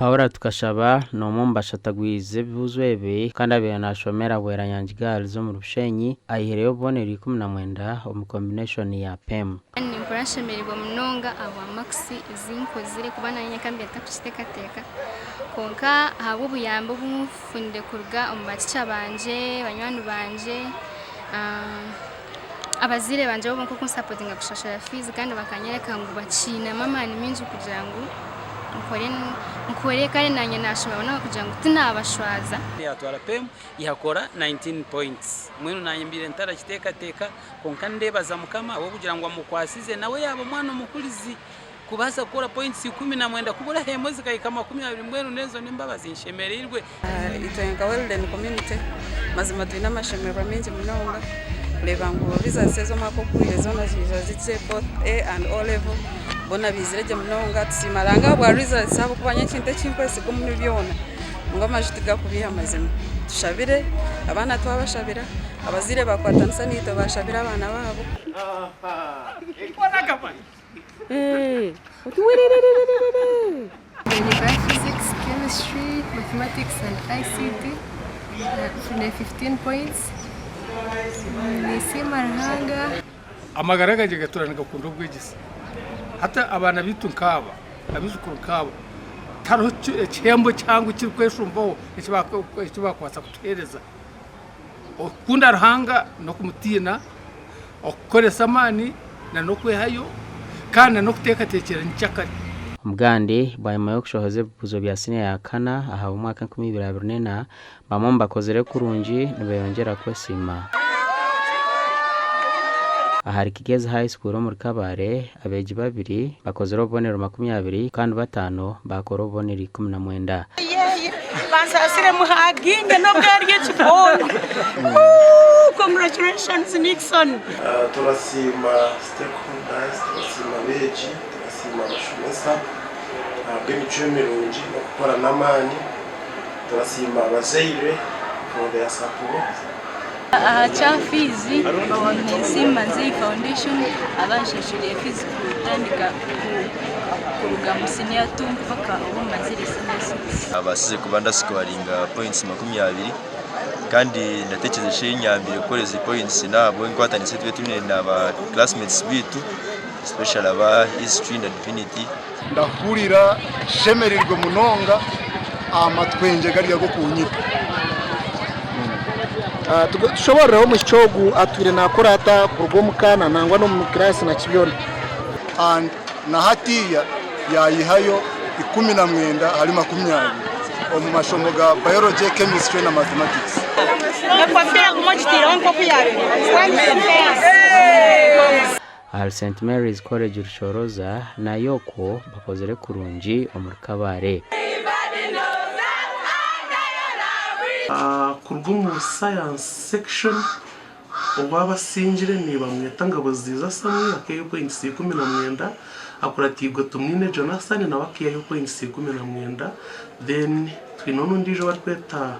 Paula Tukashaba n'omwe omu bashatagwize ebibuuzo ebi kandi abaire nashomera Bweranyangi Girls omuri Bushenyi ayihireyo obubonero 19 omu combination ya PEM. Nimpurira nshemereirwe munonga ahabwa makisi ezi nkozire kuba naanye nka mbaire ntarikukiteekateeka kwonka ahabw'obuyambi obu nfunire kuruga omu batica bangye, banywani bangye, abazaire bangye bo bonka okunsapotinga kushashura fiizi kandi bakanyoreka ngu bakiinemu amaani maingi kugira ngu nkore nkore kandi naanye naashoma munonga kugira ngu tinaabashwaza. Yaatwara PEM yakora 19 points. Mbwenu naanye mbaire ntarakiteekateeka kwonka ndeebaza Mukama ahabw'okugira ngu amukwasize nawe yaaba omwana omuhurizi kubaasa kukora points 19 kuburaho emwe zikahika 20 mbwenu n'ezo n'embabazi nshemereirwe. Itwe nka Weldon community mazima twine amashemererwa maingi munonga kureeba ngu results ez'omwaka oguhweire zoona ziija zigye both A and O level boona baizire gye munonga. Tusiima Ruhanga ahabwa results ahabw'okuba nyowe ekintu eki nkwesiga omuri byona ngu amaju tigakubeiha mazima. Tushabire abaana twabashabira, abazaire bakwatanisa naitwe bashabira abaana baabo. Niga Physics, Chemistry, Mathematics and ICT nfune 15 points ninsiima Ruhanga. Amagara gangye gatuura nigakunda obwegyese. Hati abaana baitu nkaaba, abaijukuru nkaaba, tihariho ekihembo kihango ekirikweshumbaho eki baakubaasa kutuheereza. Okukunda Ruhanga n'okumutiina, okukoresa amaani n'okwehayo kandi n'okuteekateekyera nyekyakare. Omugande bwanyima y'okushohoza ebibuuzo bya siniya ya kana aha b'omwaka 2024, bamwe omu bakozire kurungi nibeyongyera kwesiima. Ahari Kigezi High School omuri Kabale, abeegi babiri bakozire obubonero 20 kandi bataano baakora obubonero 19. Bansaasire muhaginge n'obu ari ekibondo. Ooh congratulations Nixon. Turasiima stakeholders, turasiima abeegi, turasiima abashomesa ahabw'emicwe mirungi n'okukora n'amaani. Turasiima abazaire for their support. Aha kya fiizi ninsiima Nzeyi Foundation abanshashuriire fiizi kutandika kuruga mu siniya tu mpaka obu mazire siniya sikisi. Nabaasize kuba ndasikoringa points 20 kandi ndatekyereza ekinyambire kukora ezi points n'ahabw'enkwatanisa ei turiyo twine na ba classmates baitu especially aba history na divinity. Ndahurira nshemereirwe munonga aha matwengye gari ag'okunyita. Tushoboororeho omwishiki ogu atwire naakora ata kuruga omu ka na nangwa n'omu kiraasi na kibyona? And na hatiiya yaayihayo 19 ahari 20 omu mashomo ga Biology, Chemistry na Mathematics. Enkofiira guma ogiteireho nk'oku yaabaire. Ahari St Mary's College Rushoroza nayo okwo bakozire kurungi omuri Kabale. Kuruga omu Science section owaaba asingire nibamweta Ngaboziiza Samuel akaihayo points 19, akuratiirwe Tumwine Jonathan nawe akaihayo points 19, then twineho n'ondiijo ou barikweta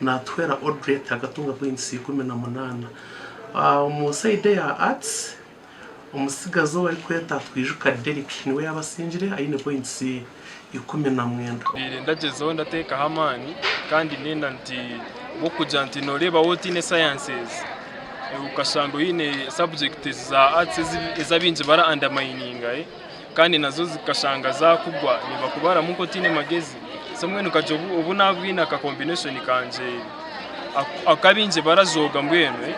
Natuhwera Audrey akatunga points 18. Omu sayidi eya Arts, omutsigazi ou barikweta Twijuka Derrick niwe yaaba asingire aine points 19. Mbaire ndagyezaho ndateekaho amaani kandi nenda nti ahabw'okugira nti nooreeba waaba otaine sciences okashanga oine subjects za arts ezi abaingi bara undermininga kandi nazo zikashanga zaakugwa nibakubaramu nk'otaine magyezi so mbwenu nkagira obu naabwine aka combination kangye aku abaingi barazooga mbwenu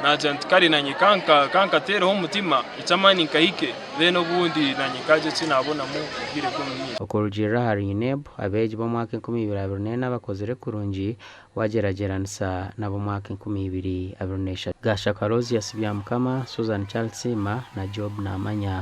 naagira nti kare naanye ka nkateereho omutima eky'amaani nkahike then obundi naanye nkagira eki naabonamu obwire bw'omu maisho. Okurugiirira ahari UNEB, abeegi b'omwaka 2024 bakozire kurungi wagyeragyeranisa n'ab'omwaka 2023. Gashaka Aloysius Byamukama, Susan Charles Siima na Job Namanya.